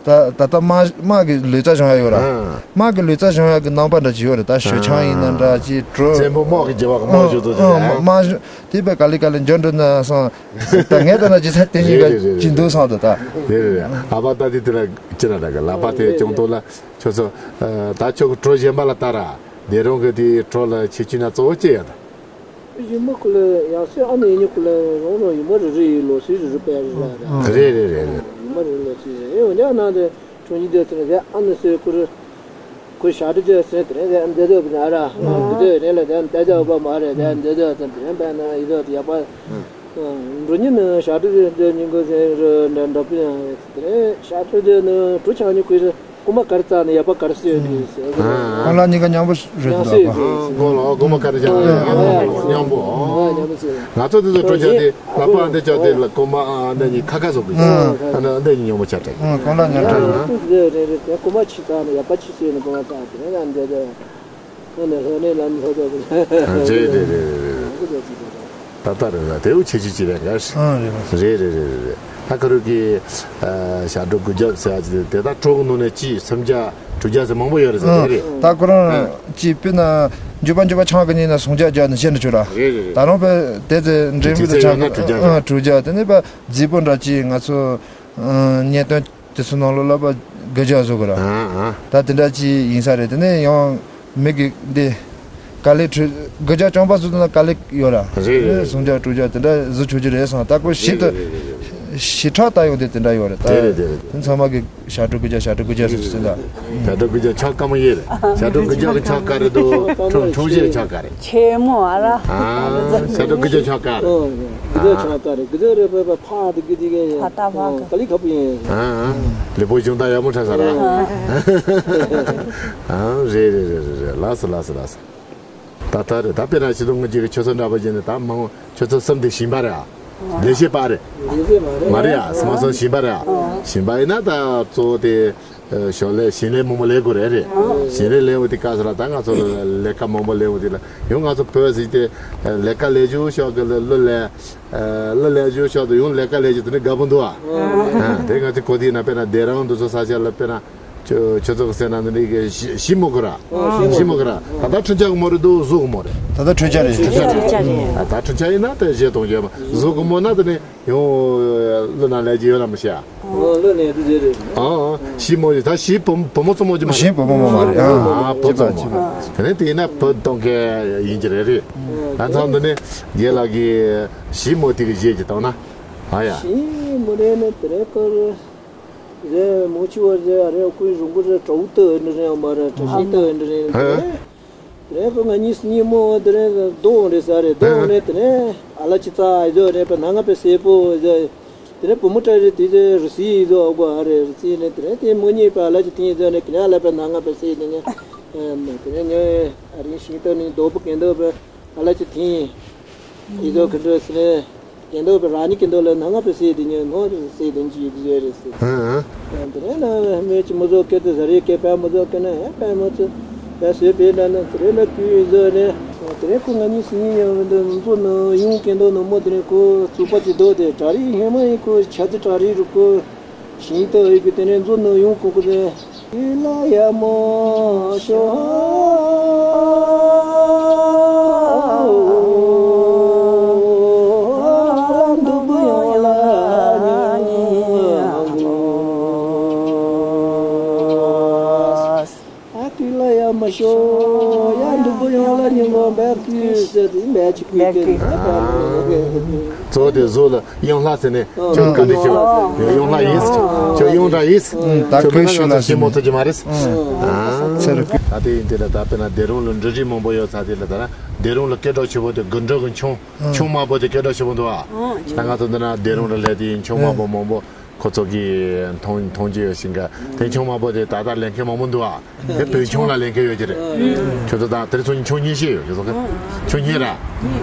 ད་ད་ལྟ་དམག་དམག་གི་ལུས་རྩལ་སྦྱོང་ཡ་ཡོད་ར། ཨང་། དམག་གི་ལུས་རྩལ་སྦྱོང་ཡ་གི་རྣམ་པ་འདྲ་ཅིག་ཡོད་རེད། ད་ཞོལ་ཆང་ཡིན་ན་འདྲ་ཅིག་གྲོ། བཙན་པོ་དམག་གི་རྒྱབ་པ་གི་དམག་ཞུ་ཚོ་ཅིག་རེད། དམག་ཞུ་དེ་བས་ག་ལེ་ག་ལེ་འཇོན་འགྲོ་ན་སོང་། ད་ངས་ལྟ་ན་ཇི་ཚ་དེ་གཉིས་ཀ་རེད་རེད་རེད། ཇི་འདུག་སོང་ད་ད། རེད་རེད་རེད། ཨ་ཕ་ད་དེ་དེ་ལ་ཅི་ལ་ད་གི་ལ་ཕ་དེ་ཅུང་ཏོ་ལ་ཁྱོད་ཚོ། ད་ཁྱོད་གི་གྲོ་གཞན་པ་ལ་ལྟ་ར། དེ་རང་གི་དེ་གྲོ་ལ་ཁྱེད་ཀྱི་ན་གཙོ་བོ་ཅི་ཡ་ད། ཡུ་མོ་ཁུ་ལ་ཡང་སེ་ཨ་ནེ་ཡིན་ཁུ་ལ་རོང་རོང་ཡུ་མོ་རི་རི་ཡི་ལོ་སི་རི་རི་པའི་རི་ལ་ར། རེད་རེད་རེད་རེད། ཡུ་མོ་རི་ལོ་སི་རི་ཡོ་ཉག་ནང་དེ་ཁྲུང་ཉི་དེ་ཚོ་རེད། ཨ་ནེ་སེ་ཁུ་རི་ཁུ་ཞག་དྲི་དེ་སེ་དེ་རེད། དེ་འདི་དེ་བ་ན་ར་འདི་དེ་རེད་ལ་དེ་འདི་དེ་བ་མ་རེད། དེ་འདི་དེ་དེ་རེད་པས་ན་ཡི་དེ་དེ་ཡ་པ་འགྲོ་ཉི་ནི་ཞག་དྲི་དེ་འདི་ཉིན་གོ་སེ་རི་འདྲ་འདྲ་པི་ཡང་དེ་རེད། ཞག་དྲི་དེ་ནི་གྲུ་ཆག་ཉི་ཁུ་རི། རྐུན་མ་ག་རེ་བཙལ་ནས་ཡག་པ་ག་རེ་བཟོས་ཡོད་རེད་ཟེར། ཨ། ཁོང་རང་གཉིས་ཀ་མཉམ་པོ་རེད་འདུག་པ། ཨ། ཁོང་ལ་རྐུན་མ་ག་རེ་བཙལ་ནས་མཉམ་པོ། ཨ། མཉམ་པོ་བཟོས། ང་ཚོ་དེ་ཚོ་འགྲོ་བྱ་དེ་ལག་པ་འདི་བྱ་དེ་ལ་རྐུན་མ་ཨ་འདི་གཉིས་ཁ་ཁ་བཟོ་དགོས། ཨ། ཨ་འདི་གཉིས་མཉམ་པོ་ཆགས་བྲལ། ཨ། ཁོང་རང་མཉམ་པོ་རེད། ཨ། དེ་རེད་རེད། དེ་རྐུན་མ་ཆི་བཙལ་ནས་ཡག་པ་ཆི་བཟོས་ནས་རྐུན་མ་བཙལ་དེ་རེད། ཨ་འདི་འདི། ཨ་ནི་ལྷོ་ནས་ལམ་ལྷོ་ཚོ་གི། རེད་རེད་རེད་རེད། ད་ལྟ་རེད་ལ་དེའུ་ཆེ་ཆེ་ཅི་རེད་ག་ཨ་རེད་རེད་རེད་རེད། ད་ཁ་རུ་གི་ཞབས་བྲོ་དགུ་རྒྱབ་ཟེར་ཡ་ཅི་དེ་ད་གྲོགས་ནང་ནས་ཅི་སུམ་རྒྱ་དྲུག་རྒྱ་ཟེར་མང་པོ་ཡོད་རེད་ཟེར་དེ་རེད། ད་ཁོ་རང་ཅི་དཔེར་ན་འཇུ་པ་འཇུ་པ་ཆང་གི་ཉིན་ན་སུམ་རྒྱ་རྒྱ་ནི་ཤེས་འདྲ་ཆུ་ར། རེད་རེད་རེད། ད་རུང་པས་དེ་ཚེ་འབྲས་བུ་དེ་ཆང་གི་དྲུག་རྒྱ་དྲུག་རྒྱ་དེ་ནས་པ་རྫིག་པོ་འདྲ་ཅི་ང་ཚོ་ཉེས་དོན། དེ་ཚོ་ནང་ལོགས་ལ་པ་དགུ་རྒྱ་བཟོ་དགོས་ར། ཨ་ཨ། ད་དེ་འདྲ་ཅིག་ཡིན་ས་རེད། དེ་ནས་ཡང་མི་གི་འདི་དཀའ་ལས་ཁྲོད་དགུ་རྒྱ་རྐྱང་པ་བཟོ་དུས་ན་དཀའ་ལས་ཡོད་ར། རེད་རེད། སུམ་རྒྱ་དྲུག་རྒྱ་དེ་འདྲ་བཟོ་ཆོག་གི་རེད་སོང་། ད་ཁོ་ཞིབ་ཏུ་རེད་རེད་རེད་རེད། ཞིབ་ཕྲ་ལྟ་ཡོང་དེ་དེ་འདྲ་ཡོད་རེད་ད། རེད་རེད་རེད་རེད། དེ་ཚང་མ་གི་ཞབས་བྲོ་དགུ་རྒྱ་ཞབས་བྲོ་དགུ་རྒྱ་ཟེར་ཟེར་ད། ཞབས་བྲོ་དགུ་རྒྱ་ཆང་དཀར་མོ་ཡོད་རེད། ཞབས་བྲོ་དགུ་རྒྱ་གི་ཆང་དཀར་རེད་འདུག་ཁྲུང་ཁྲུང་བཞི་ཆང་དཀར་རེད། ཆེན་མོ་ཨ་ར། ཨ། ཞབས་བྲོ་དགུ་རྒྱ་ཆང་དཀར། ཨོ། དགུ་རྒྱ་ཆང་དཀར་རེད། དགུ་རྒྱ་རེད་པ་པ་ཕ་དེ་དགུ་དེ་ག་ཡིན། ཕ་ཏ་ཕ་ཨོ་ག་ལི་ཁ་པོ་ཡིན། ཨ་ཨ། ལི་པོ་གཞུང་དང་ཡག་མོ་ཁྲ་ས་ར། ཨ་རེད་རེད་རེད་རེད། ལགས་སོ་ལགས་སོ་ལགས་སོ། ད་ལྟ་རེད། ད་དཔེར་ན་ཤི་དོ་ངུ་གཅིག་གི་ཆུ་ཚོད་འདྲ་པོ་བྱས་ནས་ད་མང་ཆུ་ཚོད་གསུམ་དེ་ཞིང་པ་རེད་ཨ། ལས་བྱེད་པ་རེད། ལས་བྱེད་མ་རེད། མ་རེད་ཨ། སོ་སོ་ཞིང་པ་རེད་ཨ། ཞིང་པ་ཡིན་ན་ད་གཙོ་བོ་དེ། ཞོར་ལས་ཞིང་ལས་མང་པོ་ལས་དགོས་རེད་རེད། ཞིང་ལས་ལས་འོ་དེ་ག་ས་ལ་ད་ང་ཚོ་ལ་ལས་ཀ་མང་པོ་ལས་འོ་དེ་ལ་ཡང་ང་ཚོ་བོད་ཟིག་དེ་ལས་ཀ་ལས་རྒྱུ་ཤོག་གི་ལ་ལོ་ལས་ལོ་ལས་རྒྱུ་ཤོག་དུ་ཡང་ལས་ཀ་ལས་རྒྱུ་དེ་ནི་དགའ་པོ་འདུག་ཨ། དེ་ང་ཚོ་གོ་དེ་ན་དཔེར་ན་སྡེ་རང་འདུ་ཚོ་ས་ཆ་ལ་དཔེར་ན་ཆུ་ཆུ་ཚོད་ཟེར་ན་འདི་ནི་གི་ཞི་ཞི་མོ་གི་ར། ཞི་མོ་གི་ར། ད་ལྟ་ཁྲུན་ཆ་གི་མོ་རེད་འདུག་གཟུགས་གི་མོ་རེད། ད་ལྟ་ཁྲུན་ཆ་རེད། ཁྲུན་ཆ་རེད། ད་ཁྲུན་ཆ་ཡིན་ན་དེ་བཞེས་གཏོང་རྒྱུ་ཡོད་མ་གཟུགས་གི་མོ་ན་དེ་ནི། ཡང་བློ་ན་ལས་ཀྱི་ཡོད་ན་མི་ཤེས་ཨ། ཨོ་བློ་ནས་དུ་ཟེར་རེད། ཨ་ཨ་ཞི་མོ་ཡོད་ད་ཞི་བུ་བུ་མོ་བཙུན་མོ་ཅི་མ་ཞི་བུ་མོ་མ་རེད་ཨ། ཨ་བུ་བཙུན་མོ། དེ་ནས་དེ་ཡིན་ན་བུ་གཏོང་མཁན་ཡིན་གྱི་རེད་རེད། ད་མཚམས་འདི་ནས་རྒན་ལགས་ཀྱིས་ཞི་མོ་དེ་གི་བཞེས་ཀྱི་བཏང་ན། ཨ་ཡ། ཞི་མོ་རེད་ནི་དེ་རེད་ཀ་རེད། རེད་མོ་ཆུ་བ་རེད་ཨ་རེ་ཀུན་རུང་གི་རེད། གྲོགས་དུ་ནི་རེད་མ་རེད། གྲོགས་ཤིག་དུ་ནི་རེད། དེ་རིང་ཁོ་ང་གཉིས་གཉིས་མོ་དེ་རིང་རྡོ་འོང་རེད་ཟ་རེད། རྡོ་འོང་རེད། དེ་ནས་ཨ་ལ་ཅི་ཙ་ཨེ་ཟོ་རེད་པ་ན་ང་པའི་སེ་པོ་ཨེ་ཟོ། དེ་ནས་བུ་མོ་ཏྲ་རེད་དེ་ཟོ་རུ་སི་ཨེ་ཟོ་ཨོ་གོ་ཨ་རེད་རུ་སི་ནས་དེ་ནས་དེ་མོ་གཉིས་པ་ཨ་ལ་ཅི་ཐིང་ཨེ་ཟོ་ནས་ཀི་ཉ་ལ་པའི་ན་ང་པའི་སེ་དེ་ནས་དེ་ནས་ཉོ་ཨ་རིང་ཤིང་ཏོ་ནི་རྡོ་བུ་གན་དོ་པའི་ཨ་ལ་ཅི་ཐིང་ཨེ་ཟོ་གི་འགྲོ་སི་ནས། གན་དོ་པའི་ར་ནི་གན་དོ་ལ་ན་ང་པའི་སེ་དེ་ཉོ་ནོ་སེ་དེ་ཅི་ཨེ་ཟོ་རེད་སི། ཨ་ཨ། དེ་ནས་ན་མེ་ཅི་མོ་ཟོ་ཀེ་ཏི་ཟ་རེ་ཀེ་པ་མོ་ཟོ་ཀེ་ན་ཨེ་པ་མོ་ཙི་པ་སེ་པེ་ན་ན་ཙི་རེ་ལ་ཀུ་ཨེ་ཟོ་རེད། དེ་རིང་ཁོ་ང་གཉིས་སུ་ཡིན་ཡང་འདི་མཛོ་ནི་ཡོང་གན་དོ་ནི་མོ་དེ་རིང་ཁོ་རྩུབ་པ་ཅིག་དོ་དེ་གྲ་རི་ཧེ་མ་ཡིན་ཁོ་ཆ་ཙི་གྲ་རི་རུ་ཁོ་ཤིང་ཏོ་ཡི་གི་དེ་ནས་མཛོ་ནི་ཡོང་ཁོ་ཁོ་དེ་ལ་ཡ་མོ་ཤོ་འདུག་པོ་ཡོང་ལ་ཉོ། ཨ་ཏི། གཙོ་བོ་དེ་བཟོ་ལ་གཡང་ལྷ་ཟེར་ནས་ཁྱོད་བཀའ་འདྲི་ཞུ་བ། གཡང་ལྷ་ཡིན། ཁྱོད་གཡང་འདྲ་ཡིན། ད་ཁྱོད་མི་ཁོས་ནང་ཤུལ་ལ་ཞིག་ཞིབ་མོ་ཐུབ་ཀྱི་མ་རེད། ཚེ་རུ། ད་དེ་ཡིན་དེ་ལ་ད་དཔེར་ན་སྡེ་རོང་ལ་འབྲུ་རིགས་མང་པོ་ཡོད་ས་དེ་ལ་ད་ན་སྡེ་རོང་ལ་སྐད་གྲགས་ཆེ་བོ་དེ་དགུན་འབྲུ་གི་ཆང་། ཆང་དམར་པོ་དེ་སྐད་གྲགས་ཆེ་བོ་འདུག་ཨ། ད་ང་ཚོ་འདི་ན་སྡེ་རོང་ལ་སླེབས་དེ་ཡིན་ཆང་དམར་པོ་མང་པོ། ཁོ་ཚོ་གིས་མཐོང་མཐོང་རྒྱུ་ཡོད་ཤིང་ག་དེ་ཆུང་མ་པོ་དེ་ད་ལྟ་ལེན་མཁན་མང་པོ་འདུག་ཨ། དེ་བོད་ཆུང་ལ་ལེན་མཁན་ཡོད་ཀྱི་རེད། ཁྱོད་ཚོ་ད་དེ་ཚོ་ཆུང་གཉིས་ཤེས་ཡོད་ཁྱོད་ཚོ་ཆུང་གཉིས་ར།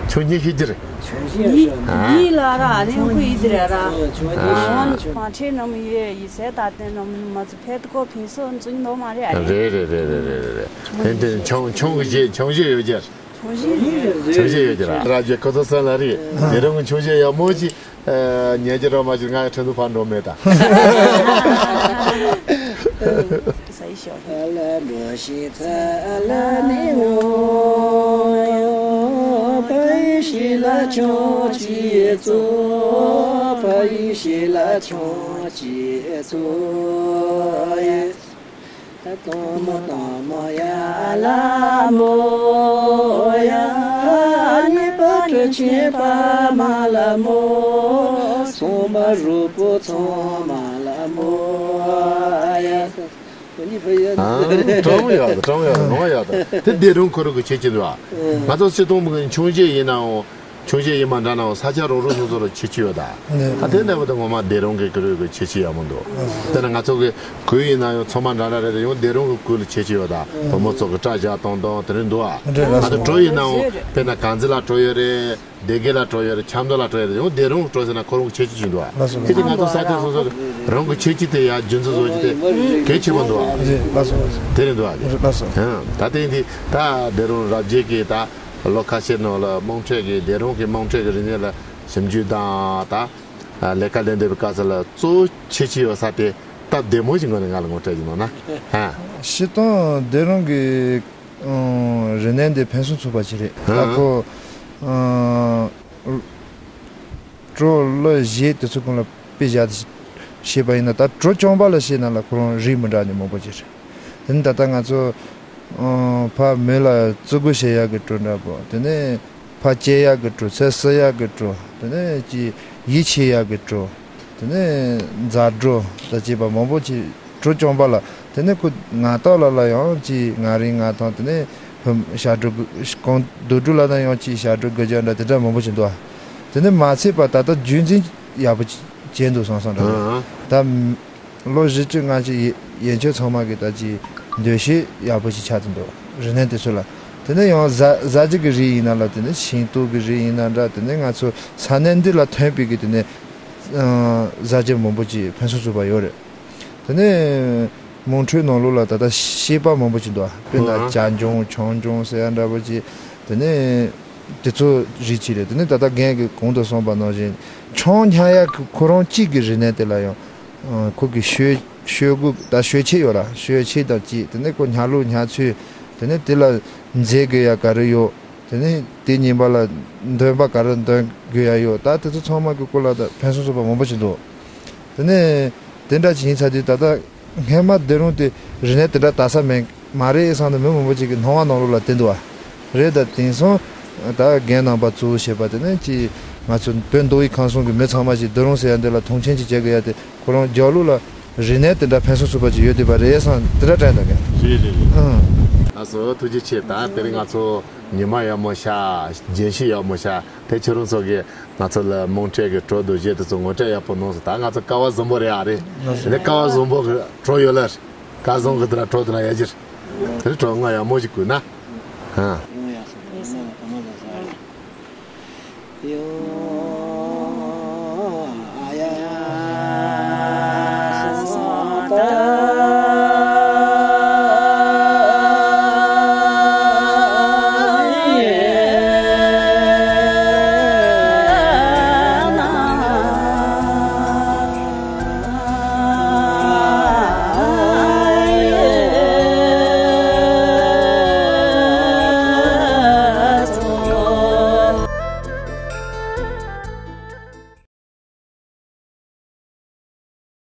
ཆུང་གཉིས་ཤེས་ཀྱི་རེད། ཡི་ཡི་ལ་ར་ཨ་ནི་ཁོ་ཡི་དེ་རེད་ར། ཨ། མ་ཁྲེ་ནམ་ཡེ་ཡི་སེ་ད་དེ་ནམ་མ་ཚོ་ཕེ་ཏ་ཀོ་ཕིན་སོ་འཛུན་ནོ་མ་རེད་ཨ་ནི། རེད་རེད། དེ་དེ་ཆུང་ཆུང་གི་ཆུང་ཆུང་ཡོད་ཀྱི་རེད། ཆུང་ཆུང་ཡོད་ཀྱི་ར། ར་ཇེ་ཁོ་ཚོ་སེམས་ལ་རེད། དེ་རིང་ཆུང་ཆུང་ཡག་མོ་ཅིག་ཉལ་གྱི་རོགས་མ་བྱེད། ང་ཡང་ཁྲིན་ཏུ་ཕར་འགྲོ་མེད་ད། ས་ཡི་ཤོག་ཨ་ལ་འགྲོ་ཤི་ཚ་ཨ་ལ་ནི་ངོ་ཡོ། ཕ་ཡི་ཤི་ལ་ཆོག་ཅི་ཙོ། ཕ་ཡི་ཤི་ལ་ཆོག་ཅི་ཙོ་ཡེ། དང་མོ་དང་མོ་ཡ་ལ་མོ་ཡ། གཉིས་པ་གྲུ་ཆེན་པ་མ་ལ་མོ། སོང་མ་རུ་པོ་ཚང་མ་ལ་མོ་ཡ། གྲོང་ཡག་ད་གྲོང་ཡག་ད་ནོ་ཡག་ད་དེ་སྡེ་རོང་ཁོ་རང་གི་ཁྱད་ཆོས་འདུག་ཨ། ང་ཚོ་སྤྱི་སྟོང་གི་ཆུང་ཆེ་ཡིན་ནའང་། ཆུང་ཆེ་ཡིན་པ་འདྲ་ནའང་ས་ཆ་རོགས་རོགས་སོ་སོ་ལ་ཁྱད་ཆོས་ཡོད་ད། ཨ་དེ་འདྲ་བོ་དེ་ངོ་མ་སྡེ་རོང་གི་ཁོ་རང་གི་ཁྱད་ཆོས་ཡག་མོ་འདུག་དེ་ན་ང་ཚོ་གི་གོས་ཡིན་ན་ཡང་ཚང་མ་འདྲ་འདྲ་རེད་དེ་ཡང་སྡེ་རོང་གི་གོས་ལ་ཁྱད་ཆོས་ཡོད་ད། བུ་མོ་ཚོ་གི་སྐྲ་བཞར་གཏོང་སྟངས་དེ་རིང་འདུག་ཨ། ཨ་དེ་གྲོ་ཡིན་ནའང་དཔེར་ན་གངས་འཛིན་ལ་གྲོ་ཡོད་རེད། སྡེ་དགེ་ལ་གྲོ་ཡོད་རེད། ཆབ་མདོ་ལ་གྲོ་ཡོད་རེད། ཡང་སྡེ་རོང་གི་གྲོ་ཟེར་ན་ཁོ་རང་གི་ཁྱད་ཆོས་ཅིག་འདུག་ཨ། ཁྱེད་ཀྱིས་ང་ཚོ་ས་ཆ་སོ་སོ་རང་གི་ཁྱད་ཆོས་དེ་ཡ་རྒྱུན་འཛིན་བཟོ་རྒྱུ་དེ་གལ་ཆེན་པོ་འདུག་ཨ། དེ་རེད་འདུག་ཨ། ད་དེ་འདི་ད་སྡེ་རོང་རབ་རྒྱས་ཀྱི་ད་ལོ་ཁ་ཤས་ནང་ལ་དམངས་ཁྲོད་ཀྱི་སྡེ་རོང་གི་དམངས་ཁྲོད་ཀྱི་རིག་གནས་ལ་ཞིབ་འཇུག་དང་ད་ལས་ཀ་ལས་འདེབས་སྐབས་སུ་ལ་གཙོ་བོ་ཁྱད་ཆོས་ཡོད་ས་དེ་སྟབས་བདེ་མོ་ཞིག་ངོས་ནས་ང་ལ་ངོ་སྤྲོད་ཀྱི་གནང་ན། ཧ། སྤྱིར་བཏང་སྡེ་རོང་གི་རིག་གནས་འདི་ཕུན་སུམ་ཚོགས་པ་ཞིག་རེད། ད་ཁོ་གྲོ་ལོ་བཞི་དེ་ཚོ་གོང་ལ་དཔེ་བཞག་སྟེ་བཤད་པ་ཡིན་ན། ད་གྲོ་རྐྱང་པ་ལ་བཤད་ན་ལ་ཁོ་རང་རིགས་མི་འདྲ་ནི་མང་པོ་ཅིག་རེད། དེ་ནི་ད་ལྟ་ང་ཚོ་ཕ་མེ་ལ་བཙུགས་སྒོ་བྱེད་ཡག་གི་གྲོ་འདྲ་པོ། དེ་ནས་ཕ་བཅད་ཡག་གི་གྲོ། ཚལ་བསིལ་ཡག་གི་གྲོ། དེ་ནས་ཅི་ཡིད་ཆེས་ཡག་གི་གྲོ། དེ་ནས་མཛའ་གྲོ་དང་བཅས་པ་མང་པོ་ཅིག་གྲོ་རྐྱང་པ་ལ། དེ་ནས་ཁོ་ང་དག་ལ་ལ་ཡང་ཅི་ང་རིང་ང་ཐང་། དེ་ནས་ཕུ་ཞ་གྲོ་གང་དུ་གྲོ་ལ་ན་ཡང་ཅི་ཞ་གྲོ་དགུ་བརྒྱ་འདྲ་དེ་འདྲ་མང་པོ་ཅིག་འདུག་དེ་ནས་མ་ཚད་པ་ད་ལྟ་རྒྱུན་འཛིན་ཡག་པོ་ཅིག་བྱས་འདུག་བསམ་བསམ་འདྲ་ཨ། ད་ལོ་བཞི་བཅུ་ལྔ་བཅུ་ཡན་ཆད་ཚང་མ་གི་ད་ཅི་འདོད་ཤེས་ཡག་པོ་ཞིག་ཆགས་ཏེ་འདུག་རིག་གནས་དེ་ཚོ་ལ། དེ་ནས་ཡང་བཟའ་བཟའ་རྒྱུ་གི་རིགས་ཡིན་ན་ལ། དེ་ནས་ཤིང་ཏོག་གི་རིགས་ཡིན་ན་འདྲ། དེ་ནས་ང་ཚོ་ས་གནས་འདི་ལ་ཐོན་པའི་གི་དེ་ནས་བཟའ་རྒྱུ་མང་པོ་ཅིག་ཕུན་སུམ་ཚོགས་པ་ཡོད་རེད། དེ་ནས་དམངས་ཁྲོད་ནང་ལོགས་ལ་ད་ལྟ་ཤེས་པ་མང་པོ་ཅིག་འདུག་དཔེར་ན་ཨ། ཇ་མཆོང་ཆང་མཆོང་ཟེར་ཡ་འདྲ་པོ་ཅིག་དེ་ནས་དེ་ཚོ་རིགས་ཅིག་རེད། དེ་ནས་ད་ལྟ་རྒན་གྱིས་གོང་དུ་གསུངས་པ་ནང་བཞིན་ཆང་ཉར་ཡག་གི་ཁོ་རང་གཅིག་གི་རིག་གནས་དེ་ལ་ཡང་ཁོ་གི་ཤོད་ཤོད་དགོས། ད་ཤོད་ཆས་ཡོད་ལ། ཤོད་ཆས་དང་གཅིག་དེ་ནས་ཁོ་ཉར་ལུགས་ཉར་ཚུལ། དེ་ནས་དེ་ལ་འཛེག་དགོས་ཡ་ག་རེ་ཡོད། དེ་ནས་དེ་ཉིན་པ་ལ་འདོན་པ་ག་རེ་འདོན་དགོས་ཡ་ཡོད། ད་དེ་ཚོ་ཚང་མ་གི་སྐོར་ལ་ད་ཕུན་སུམ་ཚོགས་པ་མང་པོ་ཞིག་འདུག་དེ་ནས་དེ་འདྲ་ཅིག་ཡིན་ཚར་དུས་ད་ལྟ་སྔས་མ་སྡེ་རོང་དེ་རིག་གནས་དེ་འདྲ་དག་ས་མེད་མ་རེད་བསམ་ནས་མི་མང་པོ་ཅིག་གི་སྣང་བ་ནང་ལོགས་ལ་དེ་འདུག་བ། རེད། ད་དེང་སང་ད་རྒན་རྣམ་པ་གཙོ་བོ་བྱས་པ་དེ་ནས་ཅིག་ང་ཚོ་བོད་མདོ་དབུས་ཁམས་གསུམ་གི་མི་ཚང་མ་ཞིག་སྡེ་རོང་ཟེར་ཡ་འདི་ལ་མཐོང་ཆེན་ཅིག་བྱེད་དགོས་ཡ་དེ་ཁོ་རང་རྒྱབ་ལོགས་ལ་རིག་གནས་དེ་འདྲ་ཕུན་སུམ་ཚོགས་པ་ཅིག་ཡོད་བསྡད་པ་རེད་བསམ་དེ་འདྲ་དྲན་འདུག་གས། རེད་རེད་རེད། ཨང་། ལགས་སོ། ཐུགས་རྗེ་ཆེ། ད་དེ་རིང་ང་ཚོ་ཉི་མ་ཡག་མོ་ཤར། རྒྱན་ཤིང་ཡག་མོ་ཤར། དེ་ཁྱོད་རང་ཚོ་གིས་ང་ཚོ་ལ་དམངས་ཁྲོད་ཀྱི་གྲོ་རྡོ་རྗེ་དེ་ཚོ་ངོ་སྤྲོད་ཡག་པོ་གནང་སོང་། ད་ང་ཚོ་ཀ་བ་བཟང་པོ་རེད་ཨ་རེད། དེ་ནས་ཀ་བ་བཟང་པོ་གི་གྲོ་ཡོད་ལ། སྐལ་བཟང་གི་དེ་ལ་གྲོ་དེ་ལ་ཡ་གྱིར། དེ་ལ་གྲོ་ང་ཡག་མོ་ཞིག་བསྐུར་ན། ཧ།